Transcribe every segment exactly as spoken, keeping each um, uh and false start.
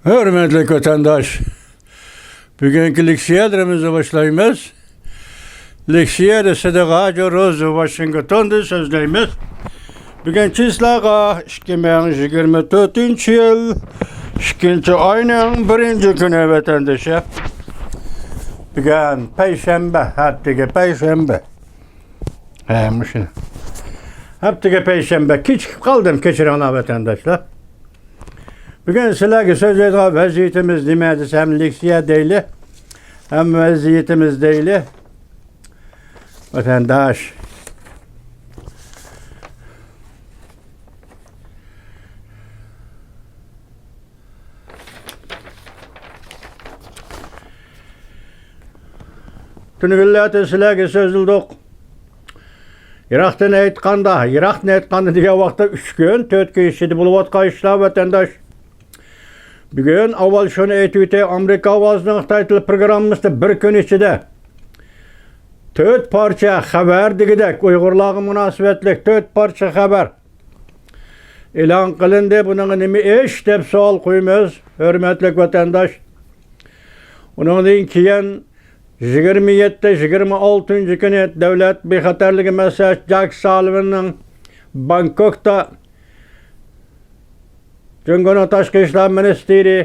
ھۆرمەتلىك ۋەتەنداش، بۈگۈنكى لېكسىيەلىرىمىزنى باشلايمىز. لېكسىيەدە سىدىق ھاجى روزى ۋاشىنگتوندىن سۆزلەيمىز. بۈگۈن چىسلاغا ئىككى مىڭ يىگىرمە تۆتىنچى يىل ئىككىنچى ئاينىڭ بىرىنچى كۈنى ۋەتەندىشى. بۈگۈن پەيشەنبە، ھەپتىگە پەيشەنبە. ھە، مۇشۇ. ھەپتىگە پەيشەنبە. كېچىكىپ قالدىم، كەچۈرۈڭلار ۋەتەنداشلار. بۈگۈن سىلەرگە سۆزلەيدىغان ۋەزىيىتىمىز نېمە دېسەم، لېكسىيە دەيلى. ھەم ۋەزىيىتىمىز دەيلى. ۋەتەنداش. تۈنۈگۈنلەردە سىلەرگە سۆزلىدۇق. يىراقتىن ئېيتقاندا، يىراقتىن ئېيتقاندا دېگەن ۋاقىتتا ئۈچ كۈن، تۆت كۈن ئىچىدە بولۇۋاتقان ئىشلار، ۋەتەنداش. بۈگۈن ئاۋۋال شۇنى ئېيتىۋېتەي، ئامېرىكا ئاۋازىنىڭ خىتاي تىل پروگراممىسىدا بىر كۈن ئىچىدە تۆت پارچە خەۋەر دېگۈدەك، ئۇيغۇرلارغا مۇناسىۋەتلىك تۆت پارچە خەۋەر ئېلان قىلىندى. بۇنىڭغا نېمە ئىش دەپ سوئال قويىمىز، ھۆرمەتلىك ۋەتەنداش. ئۇنىڭدىن كېيىن يىگىرمە يەتتە، يىگىرمە ئالتىنچى كۈنى دۆلەت بىخەتەرلىكى مەسلىھەتچىسى جاك سالىۋاننىڭ بانكوكتا جۇڭگونىڭ تاشقى ئىشلار مىنىستىرى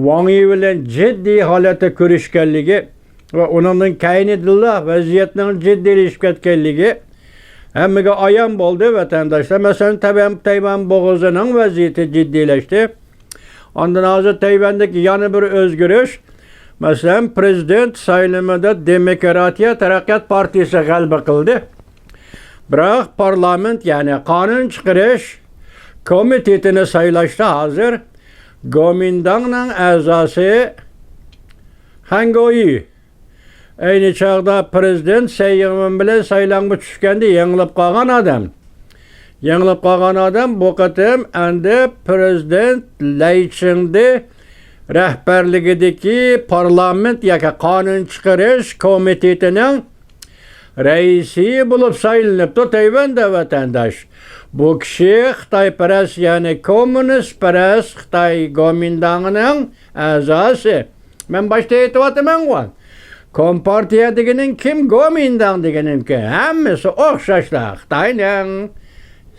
ۋاڭ يى بىلەن جىددىي ھالەتتە كۆرۈشكەنلىكى ۋە ئۇنىڭدىن كەينىدىنلا ۋەزىيەتنىڭ جىددىيلىشىپ كەتكەنلىكى ھەممىگە ئايان بولدى، ۋەتەنداشلار. مەسىلەن، تەيۋەن، تەيۋەن بوغۇزىنىڭ ۋەزىيىتى جىددىيلەشتى. ئاندىن ھازىر تەيۋەندىكى يەنە بىر ئۆزگىرىش. مەسىلەن، پرېزىدېنت سايلىمىدا دېموكراتىيە تەرەققىيات پارتىيىسى غەلىبە قىلدى. بىراق پارلامېنت، يەنى قانۇن چىقىرىش كومىتېتىنى سايلاشتا ھازىر گومىنداڭنىڭ ئەزاسى خەن گويى، ئەينى چاغدا پرېزىدېنت سەي ئىڭۋېن بىلەن سايلامغا چۈشكەندە يېڭىلىپ قالغان ئادەم. يېڭىلىپ قالغان ئادەم بۇ قېتىم ئەندى پرېزىدېنت لەي چىڭدې رەھبەرلىكىدىكى پارلامېنت ياكى قانۇن چىقىرىش كومىتېتىنىڭ رەئىسى بولۇپ سايلىنىپتۇ تەيۋەندە، ۋەتەنداش. بۇ كىشى خىتايپەرەس، يەنى كوممۇنىستپەرەس خىتاي گومىنداڭىنىڭ ئەزاسى. مەن باشتا ئېيتىۋاتىمەنغۇ. كومپارتىيە دېگىنىڭ كىم، گومىنداڭ دېگىنىڭ كىم؟ ھەممىسى ئوخشاشلا خىتاينىڭ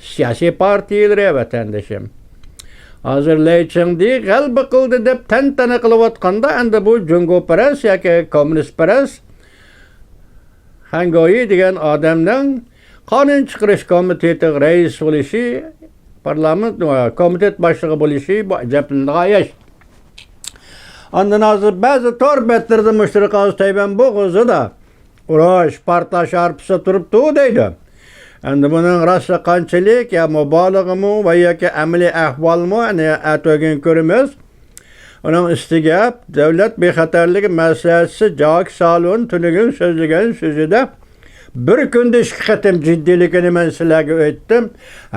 سىياسىي پارتىيىلىرى، ۋەتەندىشىم. ھازىر لەي چىڭدې غەلىبە قىلدى دەپ تەنتەنە قىلىۋاتقاندا، ئەندى بۇ جۇڭگوپەرەس ياكى كوممۇنىستپەرەس خەن گويى دېگەن ئادەمنىڭ قانۇن چىقىرىش كومىتېتىغا رەئىس بولۇشى، پارلامېنت، كومىتېت باشلىقى بولۇشى بۇ ئەجەبلىنىدىغان ئىش. ئاندىن ھازىر بەزى تور بەتلىرىدە مۇشۇ ھازىر تەيۋەن بوغۇزىدا ئۇرۇش، پارتلاش ھارپىسى تۇرۇپتۇ دەيدۇ. ئەمدى بۇنىڭ راستى قانچىلىك، يا مۇبالىغىمۇ ۋە ياكى ئەمەلىي ئەھۋالمۇ، ئەنە ئەتىگۈن كۆرىمىز. ئۇنىڭ ئۈستىگە دۆلەت بىخەتەرلىكى مەسلىھەتچىسى جاك سالىۋان تۈنۈگۈن سۆزلىگەن سۆزىدە، بىر كۈندە ئىككى قېتىم جىددىيلىكىنى مەن سىلەرگە ئېيتتىم.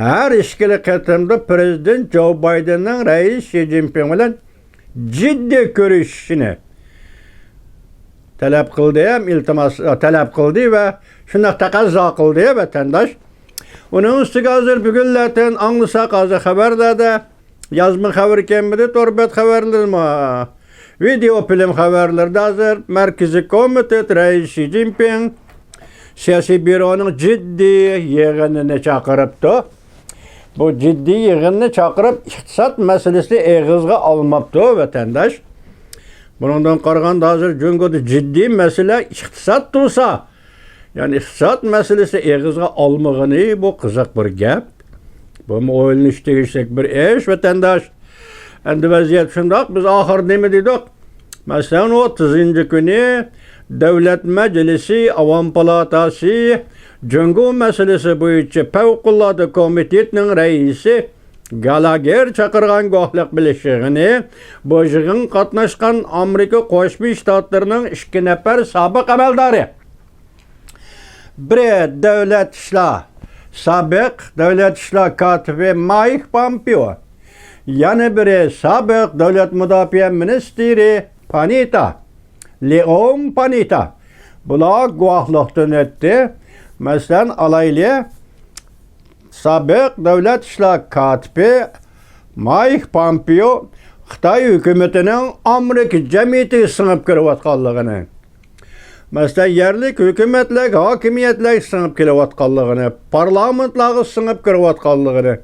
ھەر ئىككىلا قېتىمدا پرېزىدېنت جو بايدېننىڭ رەئىس شى جىنپىڭ بىلەن جىددىي كۆرۈشۈشىنى تەلەپ قىلدى ھەم ئىلتىماس، تەلەپ قىلدى ۋە شۇنداق تەقەززا قىلدى، ۋەتەنداش. ئۇنىڭ ئۈستىگە ھازىر بۈگۈنلەردىن ئاڭلىساق، ھازىر خەۋەرلەردە، يازما خەۋەر كەلمىدى، تور بەت خەۋەرلىرىمۇ، ۋىدېئو فىلىم خەۋەرلىرىدە ھازىر مەركىزىي كومىتېت رەئىسى شى جىنپىڭ سىياسىي بيۇرونىڭ جىددىي يىغىنىنى چاقىرىپتۇ. بۇ جىددىي يىغىننى چاقىرىپ، ئىقتىساد مەسىلىسىنى ئېغىزغا ئالماپتۇ، ۋەتەنداش. بۇنىڭدىن قارىغاندا، ھازىر جۇڭگودا جىددىي مەسىلە ئىقتىساد تۇرسا، يەنى ئىقتىساد مەسىلىسى ئېغىزغا ئالمىغىنى، بۇ قىزىق بىر گەپ. بۇمۇ ئويلىنىش تېگىشلىك بىر ئىش، ۋەتەنداش. ئەمدى ۋەزىيەت شۇنداق، بىز ئاخىر نېمە دېدۇق؟ مەسىلەن، ئوتتۇزىنچى كۈنى دۆلەت مەجلىسى، ئاۋام پالاتاسى جۇڭگو مەسىلىسى بويىچە پەۋقۇلئاددە كومىتېتنىڭ رەئىسى گالاگېر چاقىرغان گۇۋاھلىق بېرىش يىغىنى، بۇ يىغىنغا قاتناشقان ئامېرىكا قوشما شتاتلىرىنىڭ ئىككى نەپەر سابىق ئەمەلدارى، بىرى دۆلەت ئىشلار، سابىق دۆلەت ئىشلار كاتىپى مايك پامپېئو، يەنە بىرى سابىق دۆلەت مۇداپىئە مىنىستىرى پانېتا، لېئون پانېتا. بۇلار گۇۋاھلىقتىن ئۆتتى. مەسىلەن، ئالايلى، سابىق دۆلەت ئىشلار كاتىپى مايك پامپېئو خىتاي ھۆكۈمىتىنىڭ ئامېرىكا جەمئىيىتىگە سىڭىپ كىرىۋاتقانلىقىنى، مەسىلەن، يەرلىك ھۆكۈمەتلەرگە، ھاكىمىيەتلەرگە سىڭىپ كېلىۋاتقانلىقىنى، پارلامېنتلارغا سىڭىپ كىرىۋاتقانلىقىنى،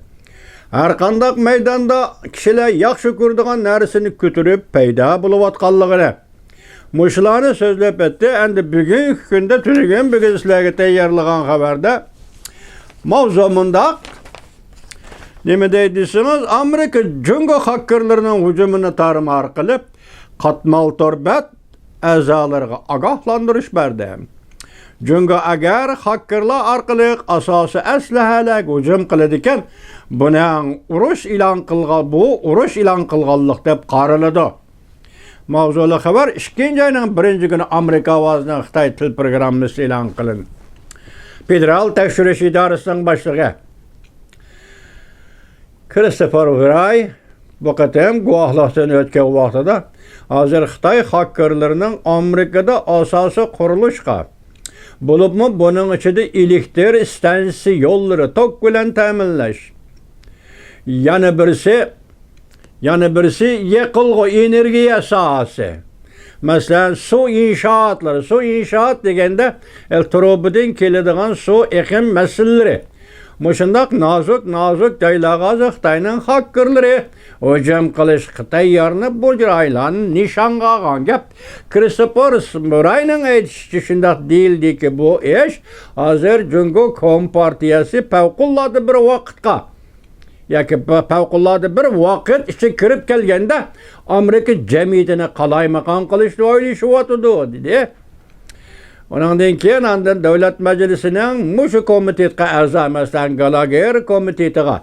ھەرقانداق مەيداندا كىشىلەر ياخشى كۆرىدىغان نەرسىنى كۆتۈرۈپ پەيدا بولۇۋاتقانلىقىنى، مۇشۇلارنى سۆزلەپ ئۆتتى. ئەمدى بۈگۈنكى كۈندە تۈنۈگۈن بۈگۈن سىلەرگە تەييارلىغان خەۋەردە ماۋزۇ مۇنداق. نېمە دەي دېسىڭىز، ئامېرىكا جۇڭگو خاككېرلىرىنىڭ ھۇجۇمىنى تارىمى ئارقىلىق قاتمال تور بەت ئەزالىرىغا ئاگاھلاندۇرۇش بەردى. جۇڭگو ئەگەر خاككېرلار ئارقىلىق ئاساسىي ئەسلىھەلەرگە ھۇجۇم قىلىدىكەن، بۇنىڭ ئۇرۇش ئېلان قىلغان، بۇ ئۇرۇش ئېلان قىلغانلىق دەپ قارىلىدۇ. ماۋزۇلۇق خەۋەر ئىككىنچى ئاينىڭ بىرىنچى كۈنى ئامېرىكا ئاۋازىنىڭ خىتاي تىل پروگراممىسى ئېلان قىلىندى. فېدېرال تەكشۈرۈش ئىدارىسىنىڭ باشلىقى كىرىستوفېر ۋىراي بۇ قېتىم گۇۋاھلىقتىن ئۆتكەن ۋاقتىدا، ھازىر خىتاي خاككېرلىرىنىڭ ئامېرىكىدا ئاساسىي قۇرۇلۇشقا، بولۇپمۇ بۇنىڭ ئىچىدە ئېلېكتر ئىستانسىسى يوللىرى توك بىلەن تەمىنلەش، يەنە بىرسى، يەنە بىرسى يېقىلغۇ ئېنېرگىيە ساھەسى. مەسىلەن، سۇ ئىنشائاتلىرى، سۇ ئىنشائات دېگەندە، ئە، تۇرۇبىدىن كېلىدىغان سۇ ئېقىم مەسىلىلىرى. مۇشۇنداق نازۇك، نازۇك جايلارغا ھازىر خىتاينىڭ خاككېرلىرى ھۇجۇم قىلىشقا تەييارلىنىپ، بۇ جايلارنى نىشانغا ئالغان گەپ. كىرىستوفېر ۋىراينىڭ ئېيتىشىچە، شۇنداق دېيىلدىكى، بۇ ئىش ھازىر جۇڭگو كومپارتىيەسى پەۋقۇلئاددە بىر ۋاقىتقا ياكى پەۋقۇلئاددە بىر ۋاقىت ئىچىگە كىرىپ كەلگەندە، ئامېرىكا جەمئىيىتىنى قالايمىقان قىلىشنى ئويلىشىۋاتىدۇ، دېدى. ئۇنىڭدىن كېيىن ئاندىن دۆلەت مەجلىسىنىڭ مۇشۇ كومىتېتقا ئەزا، مەسىلەن، گالاگېر كومىتېتىغا،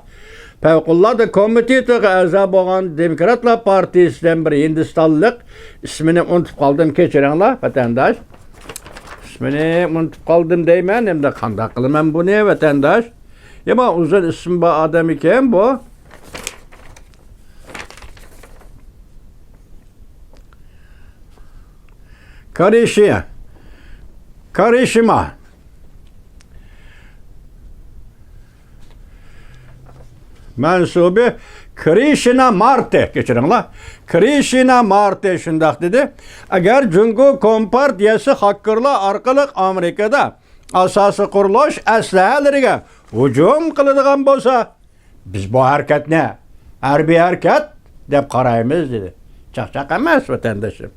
پەۋقۇلئاددە كومىتېتىغا ئەزا بولغان دېموكراتلار پارتىيىسىدىن بىر ھىندىستانلىق، ئىسمىنى ئۇنتۇپ قالدىم، كەچۈرۈڭلار، ۋەتەنداش. ئىسمىنى ئۇنتۇپ قالدىم دەيمەن، ئەمدى قانداق قىلىمەن بۇنى، ۋەتەنداش؟ يامان ئۇزۇن ئىسمى بار ئادەم ئىكەن بۇ. كارىشى، كارىشىما. مەنسۇبى كرىشنا مارتى، كەچۈرۈڭلار. كرىشنا مارتى شۇنداق دېدى، ئەگەر جۇڭگو كومپارتىيەسى خاككېرلار ئارقىلىق ئامېرىكىدا ئاساسىي قۇرۇلۇش ئەسلىھەلىرىگە ھۇجۇم قىلىدىغان بولسا، بىز بۇ ھەرىكەتنى ھەربىي ھەرىكەت دەپ قارايمىز، دېدى. چاقچاق ئەمەس، ۋەتەندىشىم.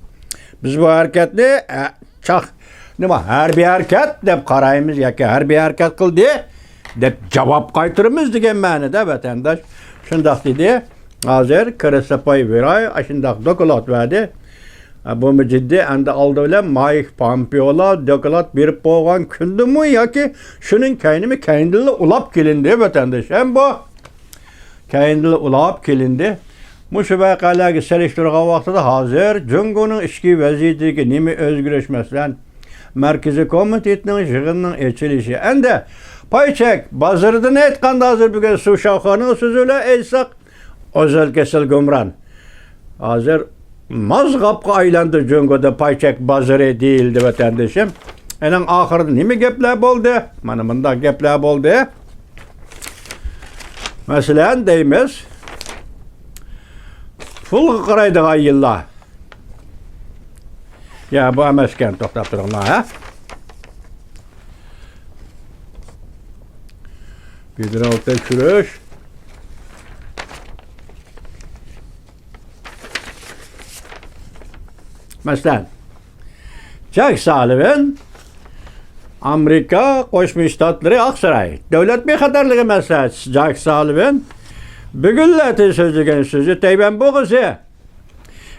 بىز بۇ ھەرىكەتنى، ئە، چاق-، نېمە، ھەربىي ھەرىكەت دەپ قارايمىز ياكى ھەربىي ھەرىكەت قىلدى دەپ جاۋاب قايتۇرىمىز دېگەن مەنىدە، ۋەتەنداش شۇنداق دېدى. ھازىر كىرىستوفېر ۋىراي ئاشۇنداق دوكلات بەردى. بۇمۇ جىددىي. ئەمدى ئالدى بىلەن مايك پومپېئولا دوكلات بېرىپ بولغان كۈندىمۇ ياكى شۇنىڭ كەينىمۇ، كەينىدىنلا ئۇلاپ كېلىندى، ۋەتەنداش. ھەم بۇ كەينىدىنلا ئۇلاپ كېلىندى. مۇشۇ ۋەقەلەرگە سېلىشتۇرغان ۋاقتىدا ھازىر جۇڭگونىڭ ئىچكى ۋەزىيىتىدىكى نېمە ئۆزگىرىش، مەسىلەن، مەركىزىي كومىتېتنىڭ يىغىنىنىڭ ئېچىلىشى. ئەمدى پاي چەك بازىرىدىن ئېيتقاندا، ھازىر بۈگۈن سۇ شاۋخۇنىڭ سۆزى بىلەن ئېيتساق، ئۆزەل كېسەل گۇمران. ھازىر مازغاپقا ئايلاندى جۇڭگودا پاي چەك بازىرى دېيىلدى، ۋەتەندىشىم. ئېنىڭ ئاخىرىدا نېمە گەپلەر بولدى؟ مانا مۇنداق گەپلەر بولدى. مەسىلەن، دەيمىز، پۇلغا قارايدىغان يىللار. يا، بۇ ئەمەسكەن، توختاپ تۇرۇڭلار، ھە؟ فېدېرال تەكشۈرۈش. مەسىلەن، جاك سالىۋىن، ئامېرىكا قوشما شتاتلىرى، ئاقساراي، دۆلەت بىخەتەرلىكى مەسلىھەتچىسى جاك سالىۋىن بۈگۈنلەردە سۆزلىگەن سۆزى تەيۋەن بوغۇزى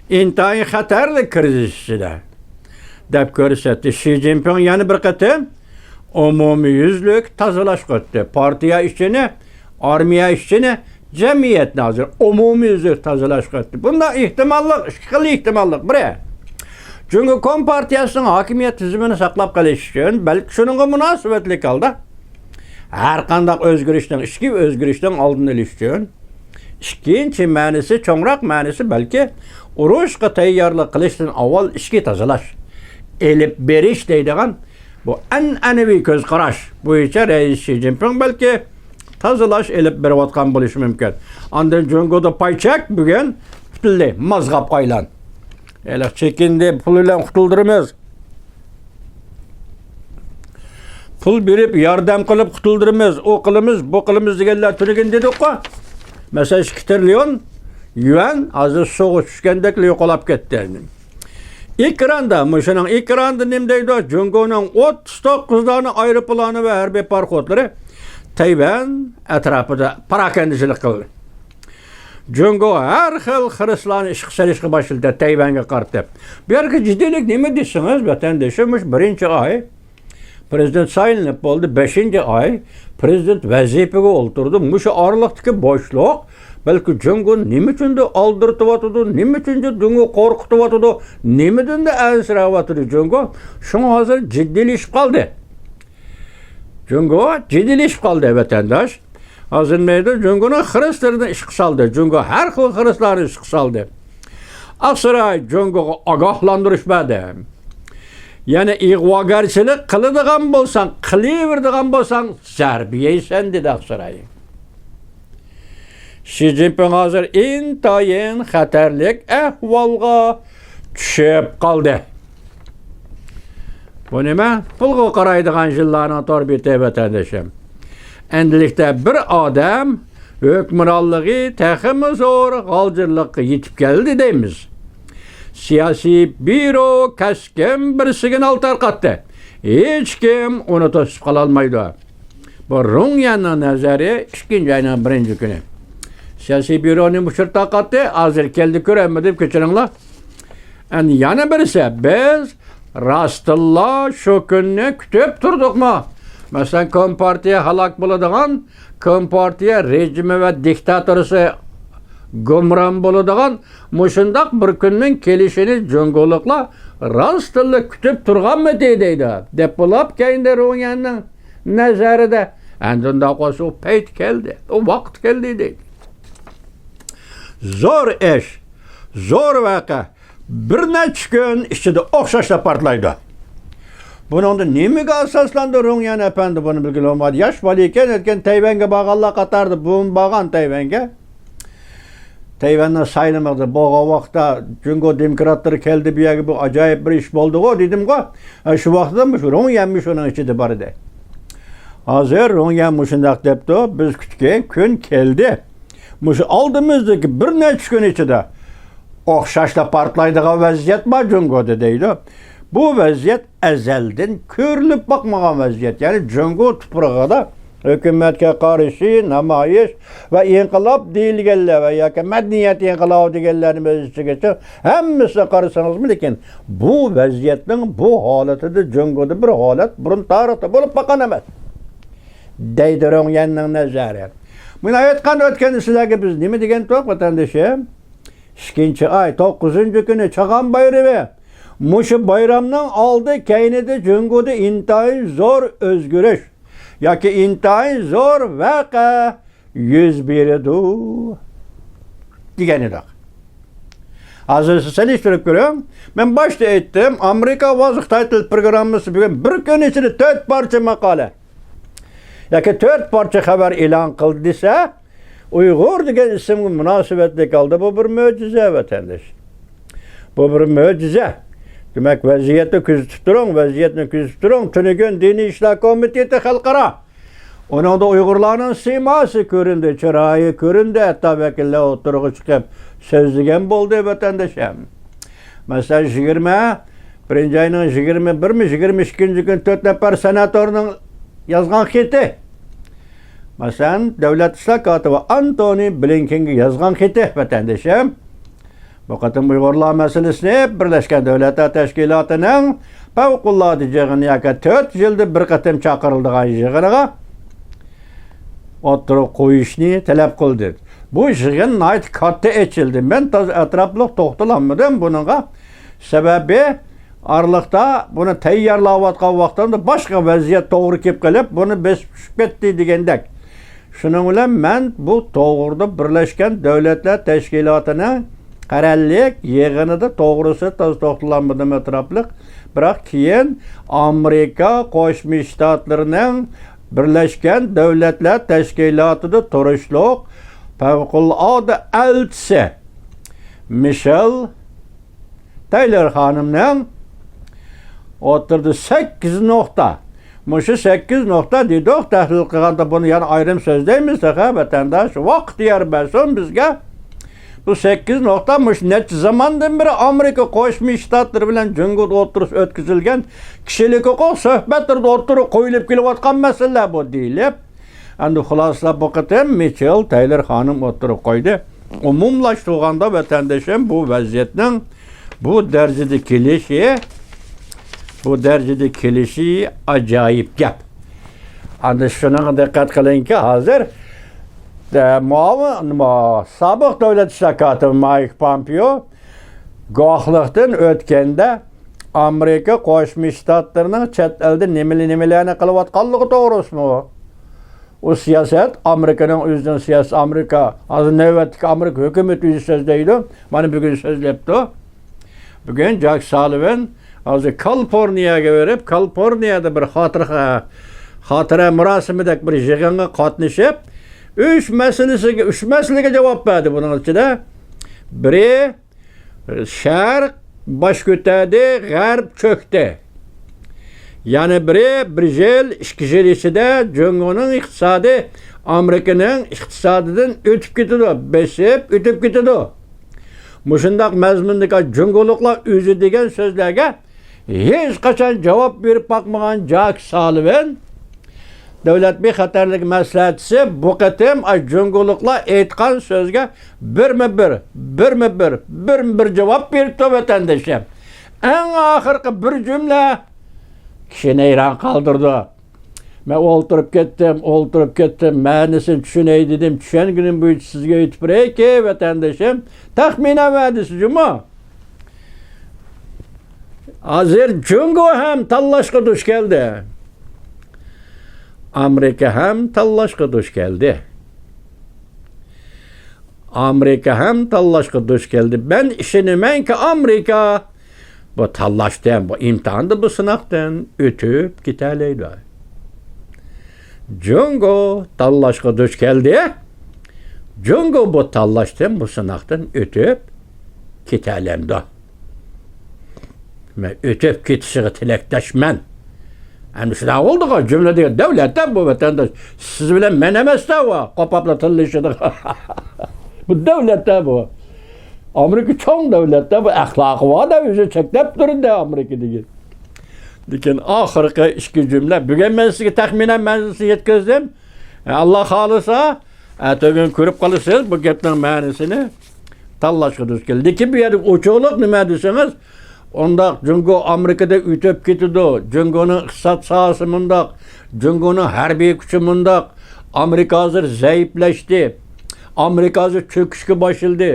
ئىنتايىن خەتەرلىك كىرىزىس ئىچىدە، دەپ كۆرسەتتى. شى جىنپىڭ يەنە بىر قېتىم ئومۇميۈزلۈك تازىلاشقا ئۆتتى. پارتىيە ئىچىنى، ئارمىيە ئىچىنى، جەمئىيەتنى ھازىر ئومۇميۈزلۈك تازىلاشقا ئۆتتى. بۇنداق ئېھتىماللىق، ئىككى خىل ئېھتىماللىق. بىرى، جۇڭگو كومپارتىيەسىنىڭ ھاكىمىيەت تىزىمىنى ساقلاپ قېلىش ئۈچۈن، بەلكى شۇنىڭغا مۇناسىۋەتلىك ھالدا ھەر قانداق ئۆزگىرىشنىڭ، ئىچكى ئۆزگىرىشنىڭ ئالدىنى ئېلىش ئۈچۈن. ئىككىنچى مەنىسى، چوڭراق مەنىسى بەلكى ئۇرۇشقا تەييارلىق قىلىشتىن ئاۋۋال ئىچكى تازىلاش، ئېلىپ بېرىش دەيدىغان بۇ ئەنئەنىۋى كۆز قاراش بويىچە رەئىس شى جىنپىڭ بەلكى تازىلاش ئېلىپ بېرىۋاتقان بولۇشى مۇمكىن. ئاندىن جۇڭگودا پاي چەك بۈگۈن پىللى، مازغاپ ئايلان. ھېلىقى چېكىندى، پۇل بىلەن قۇتۇلدۇرىمىز. پۇل بېرىپ ياردەم قىلىپ قۇتۇلدۇرىمىز، ئۇ قىلىمىز، بۇ قىلىمىز دېگەنلەر تۈنۈگۈن دېدۇققۇ. مەسىلەن، ئىككى تىرىليون يۈەن ھازىر سۇغا چۈشكەندەكلا يوقالاپ كەتتى. ئېكراندا، مۇشۇنىڭ ئېكراندا نېمە دەيدۇ؟ جۇڭگونىڭ ئوتتۇز توققۇز دانە ئايروپىلانى ۋە ھەربىي پاراخوتلىرى تەيۋەن ئەتراپىدا پاراكەندىچىلىك قىلدى. جۇڭگو ھەر خىل خىرىسلارنى ئىشقا سېلىشقا باشلىدى تەيۋەنگە قارىتىپ. بۇ يەردىكى جىددىيلىك نېمە دېسىڭىز، ۋەتەندىشىم، مۇشۇ بىرىنچى ئاي پرېزىدېنت سايلىنىپ بولدى، بەشىنچى ئاي پرېزىدېنت ۋەزىپىگە ئولتۇردى. مۇشۇ ئارىلىقتىكى بوشلۇق، بەلكى جۇڭگو نېمە ئۈچۈندۇر ئالدىرىتىۋاتىدۇ، نېمە ئۈچۈندۇر جۇڭگو قورقۇتۇۋاتىدۇ، نېمىدىندۇر ئەنسىرەۋاتىدۇ جۇڭگو. شۇڭا ھازىر جىددىيلىشىپ قالدى. جۇڭگو جىددىيلىشىپ قالدى، ۋەتەنداش. ھازىر نېمە دەيدۇ؟ جۇڭگونىڭ خىرىسلىرىنى ئىشقا سالدى. جۇڭگو ھەر خىل خىرىسلارنى ئىشقا سالدى. ئاقساراي جۇڭگوغا ئاگاھلاندۇرۇش بەردى. يەنە ئىغۋاگەرچىلىك قىلىدىغان بولساڭ، قىلىۋېرىدىغان بولساڭ، زەربە يەيسەن، دېدى ئاقساراي. شى جىنپىڭ ھازىر ئىنتايىن خەتەرلىك ئەھۋالغا چۈشۈپ قالدى. بۇ نېمە؟ پۇلغا قارايدىغان يىللارنىڭ تور بېتى، ۋەتەندىشىم. ئەمدىلىكتە بىر ئادەم ھۆكۈمرانلىقى تېخىمۇ زور غالجىرلىققا يېتىپ كەلدى دەيمىز. سىياسىي بيۇرو كەسكىن بىر سىگنال تارقاتتى. ھېچكىم ئۇنى توسۇپ قالالمايدۇ. بۇ رۇڭ يەننىڭ نەزەرى ئىككىنچى ئاينىڭ بىرىنچى كۈنى. سىياسىي بيۇرونى مۇشۇ تارقاتتى، ھازىر كەلدى كۆرەلمىدىم، كەچۈرۈڭلار. ئەمدى يەنە بىرسى، بىز راستتىنلا شۇ كۈننى كۈتۈپ تۇردۇقمۇ؟ مەسىلەن، كومپارتىيە ھالاك بولىدىغان، كومپارتىيە رېجىمى ۋە دىكتاتورىسى گۇمران بولىدىغان مۇشۇنداق بىر كۈننىڭ كېلىشىنى جۇڭگولۇقلار راستتىنلا كۈتۈپ تۇرغانمىدى دەيدۇ. دەپ بولۇپ كەينىدە رۇڭيەننىڭ نەزەردە، ئەمدى ئۇنداق بولسا ئۇ پەيت كەلدى، ئۇ ۋاقىت كەلدى دەيدۇ. زور ئىش، زور ۋەقە بىر نەچچە كۈن ئىچىدە ئوخشاشلا پارتلايدۇ. بۇنىڭدا نېمىگە ئاساسلاندى رۇڭيەن ئەپەندى بۇنى بىلگىلى بولمايدۇ. ياش بالا ئىكەن، ئۆتكەن تەيۋەنگە بارغانلار قاتارىدا بۇمۇ بارغان تەيۋەنگە. تەيۋەننىڭ سايلىمىغا بولغان ۋاقىتتا جۇڭگو دېموكراتلىرى كەلدى بۇ يەرگە، بۇ ئاجايىپ بىر ئىش بولدىغۇ دېدىمغۇ. ئە، شۇ ۋاقىتتا مۇشۇ رۇڭيەنمۇ شۇنىڭ ئىچىدە بار ئىدى. ھازىر رۇڭيەن مۇشۇنداق دەپتۇ، بىز كۈتكەن كۈن كەلدى. مۇشۇ ئالدىمىزدىكى بىر نەچچە كۈن ئىچىدە ئوخشاشلا پارتلايدىغان ۋەزىيەت بار جۇڭگودا دەيدۇ. بۇ ۋەزىيەت ئەزەلدىن كۆرۈلۈپ باقمىغان ۋەزىيەت. يەنى جۇڭگو تۇپرىقىدا ھۆكۈمەتكە قارشى نامايىش ۋە ئىنقىلاب دېيىلگەنلەر ۋە ياكى مەدەنىيەت ئىنقىلابى دېگەنلەرنى ئۆز ئىچىگە ئېلىپ، ھەممىسىنى قارىسىڭىزمۇ، لېكىن بۇ ۋەزىيەتنىڭ بۇ ھالىتىدە جۇڭگودا بىر ھالەت بۇرۇن تارىختا بولۇپ باققان ئەمەس. دەيدۇ رۇڭيەننىڭ نەزەرى. مانا ئېيتقان ئۆتكەندە سىلەرگە بىز نېمە دېگەنتۇق، ۋەتەندىشىم؟ ئىككىنچى ئاي، توققۇزىنچى كۈنى چاغان بايرىمى. مۇشۇ بايرامنىڭ ئالدى كەينىدە جۇڭگودا ئىنتايىن زور ئۆزگىرىش ياكى ئىنتايىن زور ۋەقە يۈز بېرىدۇ دېگەن ئىدۇق. ھازىر سىز سېلىشتۇرۇپ كۆرۈڭ. مەن باشتا ئېيتتىم، ئامېرىكا ئاۋازى خىتاي تىل پروگراممىسى بۈگۈن بىر كۈن ئىچىدە تۆت پارچە ماقالە ياكى تۆت پارچە خەۋەر ئېلان قىلدى دېسە، ئۇيغۇر دېگەن ئىسىمگە مۇناسىۋەتلىك ھالدا بۇ بىر مۆجىزە، ۋەتەنداش. بۇ بىر مۆجىزە. دېمەك، ۋەزىيەتنى كۆزىتىپ تۇرۇڭ، ۋەزىيەتنى كۆزىتىپ تۇرۇڭ. تۈنۈگۈن دىنىي ئىشلار كومىتېتى خەلقئارا، ئۇنىڭدا ئۇيغۇرلارنىڭ سىيماسى كۆرۈندى، چىرايى كۆرۈندى، ھەتتا ۋەكىللەر ئوتتۇرىغا چىقىپ سۆزلىگەن بولدى، ۋەتەنداشلار. مەسىلەن، يىگىرمە بىرىنچى ئاينىڭ يىگىرمە بىرىمۇ، يىگىرمە ئىككىنچى كۈنى تۆت نەپەر سېناتورنىڭ يازغان خېتى. مەسىلەن، دۆلەت ئىشلار كاتىپى ئانتونى بلىنكېنگە يازغان خېتى، ۋەتەندىشىم. بۇ قېتىم ئۇيغۇرلار مەسىلىسىنى بىرلەشكەن دۆلەتلەر تەشكىلاتىنىڭ پەۋقۇلئاددە يىغىنى ياكى تۆت يىلدا بىر قېتىم چاقىرىلىدىغان يىغىنىغا ئوتتۇرىغا قويۇشنى تەلەپ قىلدى. بۇ يىغىن ناھايىتى كاتتا ئېچىلدى. مەن تازا ئەتراپلىق توختىلالمىدىم بۇنىڭغا. سەۋەبى، ئارىلىقتا بۇنى تەييارلاۋاتقان ۋاقتىمدا باشقا ۋەزىيەت توغرا كېلىپ قېلىپ، بۇنى بېسىپ چۈشۈپ كەتتى دېگەندەك. شۇنىڭ بىلەن مەن بۇ توغرىدا بىرلەشكەن دۆلەتلەر تەشكىلاتىنىڭ قەرەللىك يىغىنىدا توغرىسى تازا توختىلالمىدىم ئەتراپلىق. بىراق كېيىن ئامېرىكا قوشما شتاتلىرىنىڭ بىرلەشكەن دۆلەتلەر تەشكىلاتىدا تۇرۇشلۇق پەۋقۇلئاددە ئەلچىسى مىشېل تەيلور خانىمنىڭ ئوتتۇرىدا سەككىز نۇقتا. مۇشۇ سەككىز نۇقتا دېدۇق، تەھلىل قىلغاندا بۇنى يەنە ئايرىم سۆزلەيمىز تېخى، ۋەتەنداش. ۋاقىت يار بەرسۇن بىزگە. بۇ سەككىز نۇقتا مۇشۇ نەچچە زاماندىن بېرى ئامېرىكا قوشما شتاتلىرى بىلەن جۇڭگودا ئوتتۇرىسى ئۆتكۈزۈلگەن كىشىلىك ھوقۇق سۆھبەتلىرىدە ئوتتۇرىغا قويۇلۇپ كېلىۋاتقان مەسىلىلەر بۇ دېيىلىپ، ئەمدى خۇلاسىلاپ بۇ قېتىم مىچېل تەيلور خانىم ئوتتۇرىغا قويدى. ئومۇملاشتۇرغاندا، ۋەتەندىشىم، بۇ ۋەزىيەتنىڭ بۇ دەرىجىدە كېلىشى، بۇ دەرىجىدە كېلىشى ئاجايىپ گەپ. ئەمدى شۇنىڭغا دىققەت قىلىڭكى، ھازىر، ئە، مۇئاۋىن، مۇ-، سابىق دۆلەت ئىشلار كاتىپى مايك پومپېئو گۇۋاھلىقتىن ئۆتكەندە، ئامېرىكا قوشما شتاتلىرىنىڭ چەت ئەلدە نېمىلە-، نېمىلەرنى قىلىۋاتقانلىقى توغرىسىمۇ؟ ئۇ سىياسەت، ئامېرىكىنىڭ ئۆزىنىڭ سىياسىتى، ئامېرىكا، ھازىر نۆۋەتتىكى ئامېرىكا ھۆكۈمىتى ئۆزى سۆزلەيدۇ. مانا بۈگۈن سۆزلەپتۇ. بۈگۈن جاك سالىۋان ھازىر كالىفورنىيەگە بېرىپ، كالىفورنىيەدە بىر خاتىرە، خاتىرە مۇراسىمىدەك بىر يىغىنغا قاتنىشىپ، ئۈچ مەسىلىسىگە، ئۈچ مەسىلىگە جاۋاب بەردى بۇنىڭ ئىچىدە. بىرى، شەرق باش كۆتەردى، غەرب چۆكتى. يەنە بىرى، بىر يىل، ئىككى يىل ئىچىدە جۇڭگونىڭ ئىقتىسادى ئامېرىكىنىڭ ئىقتىسادىدىن ئۆتۈپ كېتىدۇ، بېسىپ ئۆتۈپ كېتىدۇ. مۇشۇنداق مەزمۇندىكى جۇڭگولۇقلار ئۆزى دېگەن سۆزلەرگە ھېچقاچان جاۋاب بېرىپ باقمىغان جاك سالىۋان، دۆلەت بىخەتەرلىكى مەسلىھەتچىسى بۇ قېتىم ئاي جۇڭگولۇقلار ئېيتقان سۆزگە بىرمۇ بىر، بىرمۇ بىر، بىرمۇ بىر جاۋاب بېرىپتۇ، ۋەتەندىشىم. ئەڭ ئاخىرقى بىر جۈملە كىشىنى ھەيران قالدۇرىدۇ. مەن ئولتۇرۇپ كەتتىم، ئولتۇرۇپ كەتتىم، مەنىسىنى چۈشىنەي دېدىم، چۈشەنگىنىم بويىچە سىزگە ئېيتىپ بېرەيكى، ۋەتەندىشىم. تەخمىنەن ۋەدىسى جۇمۇ. ھازىر جۇڭگو ھەم تاللاشقا دۇچ كەلدى. ئامېرىكا ھەم تاللاشقا دۇچ كەلدى. ئامېرىكا ھەم تاللاشقا دۇچ كەلدى. مەن ئىشىنىمەنكى، ئامېرىكا بۇ تاللاشتىن، بۇ ئىمتىھاندىن، بۇ سىناقتىن ئۆتۈپ كېتەلەيدۇ. جۇڭگو تاللاشقا دۇچ كەلدى. جۇڭگو بۇ تاللاشتىن، بۇ سىناقتىن ئۆتۈپ كېتەلەمدۇ؟ مەن ئۆتۈپ كېتىشىغا تىلەكداشمەن. ئەمدى شۇنداق بولدىغۇ، جۈملە دېگەن دۆلەت-دە بۇ، ۋەتەنداش. سىز بىلەن مەن ئەمەس-دە بۇ، قوپاپلا تىللىشىدىغان. بۇ دۆلەت-دە بۇ. ئامېرىكا چوڭ دۆلەت-دە بۇ، ئەخلاقى بار-دە، ئۆزى چەكلەپ تۇرىدۇ ئامېرىكا دېگەن. لېكىن ئاخىرقى ئىككى جۈملە، بۈگۈن مەن سىزگە تەخمىنەن مەنىسىنى يەتكۈزدۈم. ئاللا خالىسا، ئەتىگۈن كۆرۈپ قالىسىز بۇ گەپنىڭ مەنىسىنى. تاللاشقا دۇچ كەلدى. لېكىن بۇ يەردە ئوچۇقلۇق نېمە دېسىڭىز، ئۇنداق جۇڭگو ئامېرىكىدا ئۆتۈپ كېتىدۇ، جۇڭگونىڭ ئىقتىساد ساھەسى مۇنداق، جۇڭگونىڭ ھەربىي كۈچى مۇنداق، ئامېرىكا ھازىر زەئىپلەشتى، ئامېرىكا ھازىر چۆكۈشكە باشلىدى،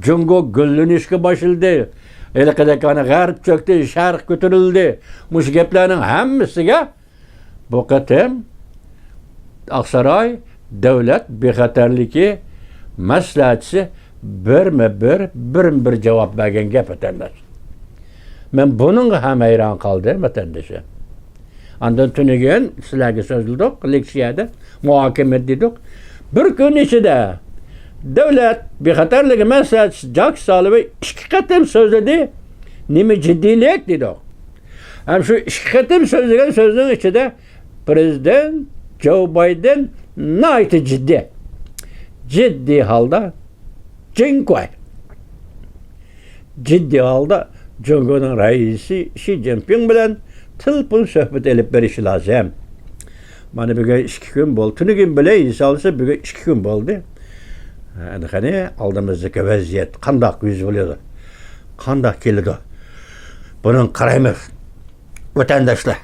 جۇڭگو گۈللىنىشكە باشلىدى، ھېلىقىدەك ئانا غەرب چۆكتى، شەرق كۆتۈرۈلدى. مۇشۇ گەپلەرنىڭ ھەممىسىگە بۇ قېتىم ئاقساراي دۆلەت بىخەتەرلىكى مەسلىھەتچىسى بىرمۇ بىر، بىرمۇ بىر جاۋاب بەرگەن گەپ، ۋەتەنداش. مەن بۇنىڭغا ھەم ھەيران قالدىم، ۋەتەندىشىم. ئاندىن تۈنۈگۈن سىلەرگە سۆزلىدۇق، لېكسىيەدە مۇھاكىمە دېدۇق. بىر كۈن ئىچىدە دۆلەت بىخەتەرلىكى مەسلىھەتچىسى جاك سالىۋان ئىككى قېتىم سۆزلىدى. نېمە جىددىيلىك دېدۇق. ھەم شۇ ئىككى قېتىم سۆزلىگەن سۆزنىڭ ئىچىدە پرېزىدېنت جو بايدېن ناھايىتى جىددىي، جىددىي ھالدا جىنكۇەي، جىددىي ھالدا جۇڭگونىڭ رەئىسى شى جىنپىڭ بىلەن تېلېفون سۆھبىتى ئېلىپ بېرىشى لازىم. مانا بۈگۈن ئىككى كۈن بولدى. تۈنۈگۈن بىلەن ھېسابلىسا بۈگۈن ئىككى كۈن بولدى. ئەنە قېنى ئالدىمىزدىكى ۋەزىيەت قانداق يۈز بېرىدۇ؟ قانداق كېلىدۇ؟ بۇنىڭغا قارايمىز، ۋەتەنداشلار.